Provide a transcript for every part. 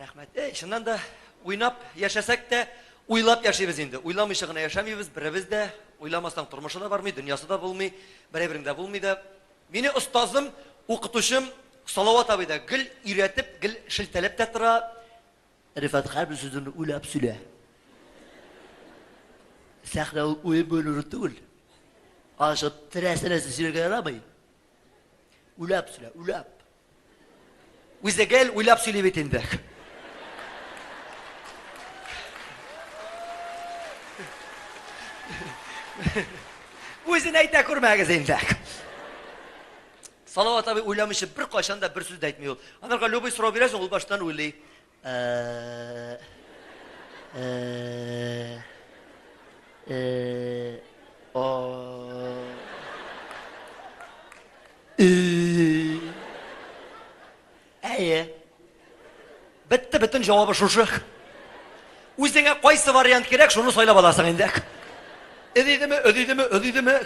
Рәхмәт. Эй, чыннан да уйнап яшәсәк тә, уйлап яшибез инде. Уйламыйча гына яшәмибез, беребез дә. Уйламасаң тормышы да бармый, дөньясы да булмый, берәй-берең дә булмый да. Мине остазым, укытучым Салават абый да гел өйрәтеп, гел шелтәләп тә тора. Рифат, һәрбер сүзеңне уйлап сөйлә. Сәхнә ул уен бүлү түгел. Аны чыгып теләсә-нәрсә сөйләргә ярамый. Уйлап сөйлә, уйлап. Үзе гел уйлап сөйли бит инде. Үзен әйтә күрмәгез инде. Салават абый уйламыйча бер кайчан да бер сүз дә әйтми ул. Анарга любой сорау бирәсең, ул баштан уйлый. Э, э, э, о, Э. Әйе. Бетте, бөтен җавабы шушы. Үзеңә кайсы вариант кирәк, шуны сайлап аласың инде. Өдидеме, өдидеме, өдидеме.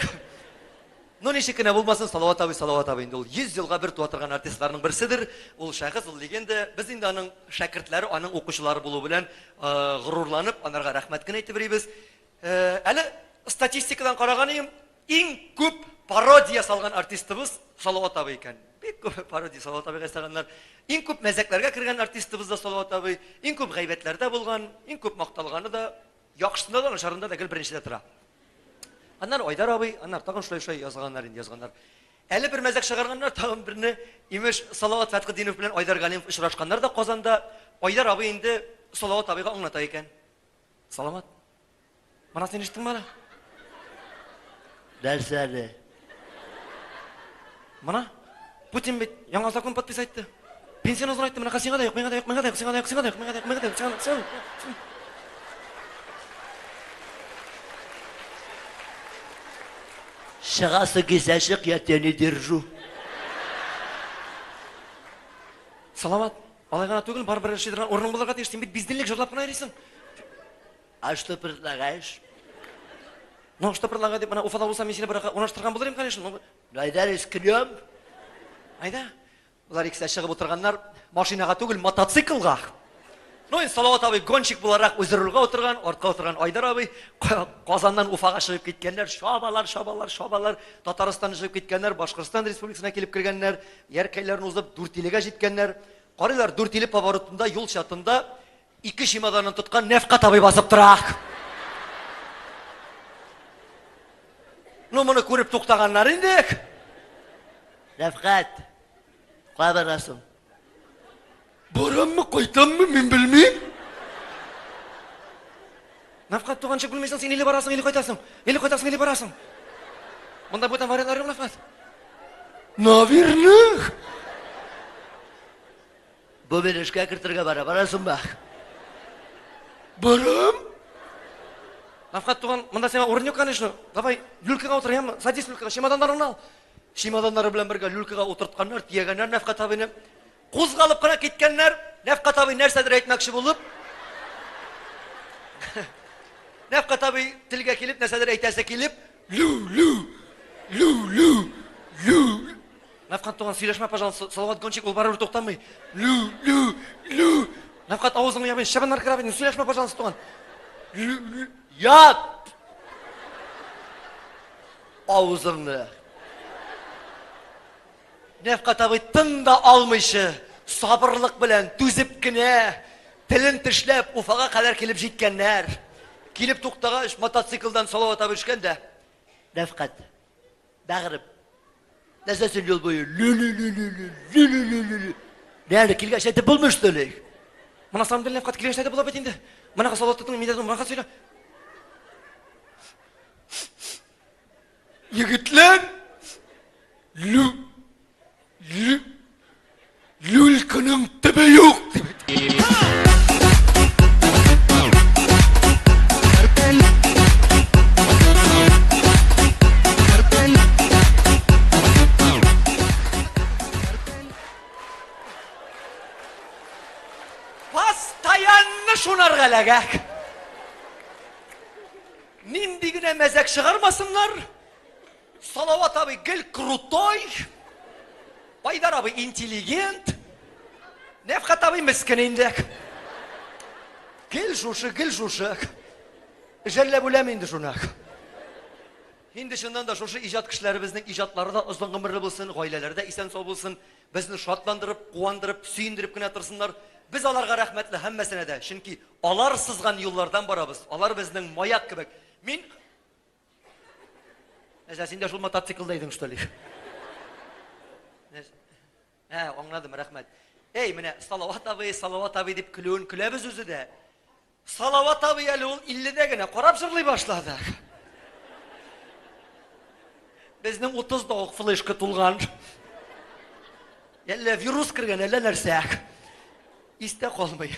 Ну, ничек кенә булмасын, Салават абый, Салават абый инде ул 100 елга бер туа торган артистларның берседер. Ул шәхес, ул легенда. Без инде аның шәкертләре, аның укучылары булу белән горурланып, анарга рәхмәт кенә әйтеп йөрибез. Әле статистикадан караган идем, иң күп пародия салган артистыбыз Салават абый икән. Бик күп пародия Салават абыйга ясаганнар. Иң күп мәзәкләргә кергән артистыбыз да Салават абый. Иң күп гайбәтләрдә булган, иң күп макталганы да, яхшысында да, начарында да гел беренчедә тора. Аннары Айдар абый, аннары тагын шулай-шулай язганнар инде, язганнар. Әле бер мәзәк чыгарганнар, тагын берне, имеш, Салават Фәтхетдинов белән Айдар Галимов очрашканнар да Казанда. Айдар абый инде Салават абыйга аңлата икән. Салават, Мына син ишеттеңме әле? Нәрсә әле? Мына Путин бит яңа закон подписать итте. Пенсияне озынайтты. Менә сиңа да юк, миңа да юк, миңа да юк, сиңа да юк, сиңа да юк, миңа да юк, миңа да юк, сиңа да юк, сиңа да юк. Чыгасы килсә чык, я тебя не держу. Салават, алай гына түгел, барыбер эшли торган урының булырга тиеш. Син бит бездельник җырлап кына йөрисең. А что предлагаешь? Ну, что предлагаю дип, менә Уфада булса, мин сине бер урнаштырган булыр идем, конечно. Ну, Ну, әйдә рискнем. Әйдә. Болар икесе чыгып утырганнар, машинага түгел, мотоциклга. Ну, инде Салават абый гонщик буларак үзе рульгә утырган, артка утырган Айдар абый Казаннан Уфага чыгып киткәннәр, чабалар, чабалар, чабалар, Татарстаннан чыгып киткәннәр, Башкортстан Республикасына килеп кергәннәр, Яркәйләрне узып Дүртилегә җиткәннәр. Карыйлар, Дүртиле поворотында, юл чатында Ике чемоданын тоткан Нәфкать абый басып тора. Ну, моны күреп туктаганнар инде. Нәфкать, кая барасың? Бараммы, кайтаммы, мин белмим. Нәфкать туганчы белмисең, син или барасың, или кайтасың. Или кайтасың, или барасың. Монда бүтән вариантлар юк, Нәфкать. Наверное. Бу мине эшкә кертергә бара, барасыңмы? Барам. Рафкат туган, монда сиңа урын юк, конечно. Давай, люлькага утыр, яме, садись люлькага, чемоданнарыңны ал. Чемоданнары белән бергә люлькага утыртканнар, төягәннәр Нәфкать абыйны. Кузгалып кына киткәннәр, Нәфкать абый нәрсәдер әйтмәкче булып, Нәфкать абый телгә килеп, нәрсәдер әйтәсе килеп, лю, лю, лю, лю, лю. Нәфкать туган, сөйләшмә, пожалуйста. Салават Гончик, ул барыбер туктамый. Лю, лю, лю. Нәфкать авызыңны ябын, чыбыннар керә бит, сөйләшмә, пожалуйста, туган. Лю, лю. Яп! Авызыңны. Нәфкать абый тын да алмыйча, сабырлык белән, түзеп кенә, телен тешләп, Уфага кадәр килеп җиткәннәр. Килеп туктагач, мотоциклдан Салават абый төшкән дә. Нәфкать, Бәгърем. Нәрсә син юл буе лү-лү-лү-лү-лү, лү-лү-лү-лү-лү. Нәне килгәч әйтеп булмый что ли? Моны самом деле Нәфкать килгәч әйтеп була бит инде. Монака Салават тоттың, мин дә монака сөйлә. Егетләр, лү, лү, Люльканың төбе юк, дип Постоянно шунарга эләгә. Нинди генә мәзәк чыгармасыннар, Салават абый гел крутой, Айдар абый интеллигент. Нәфхәт абый мескен инде. Гел шушы, гел шушы. Жәлләп үләм инде шуны. Инде чыннан да шушы иҗат кешеләребезнең иҗатлары да озын гомерле булсын, гаиләләре дә исән-сау булсын, безне шатландырып, куандырып, сөендереп кенә торсыннар. Без аларга рәхмәтле һәммәсенә дә, чөнки алар сызган юллардан барабыз, алар безнең маяк кебек. Мин Нәрсә, син дә шул мотоциклда идең, что ли? Ә, аңладым, рәхмәт. Эй, менә Салават абый, Салават абый дип көлүен көләбез үзе дә. Салават абый әле ул 50-дә генә карап җырлый башлады. Безнең 30-да ук флешка тулган. Әллә вирус кергән, әллә нәрсә. Истә калмый.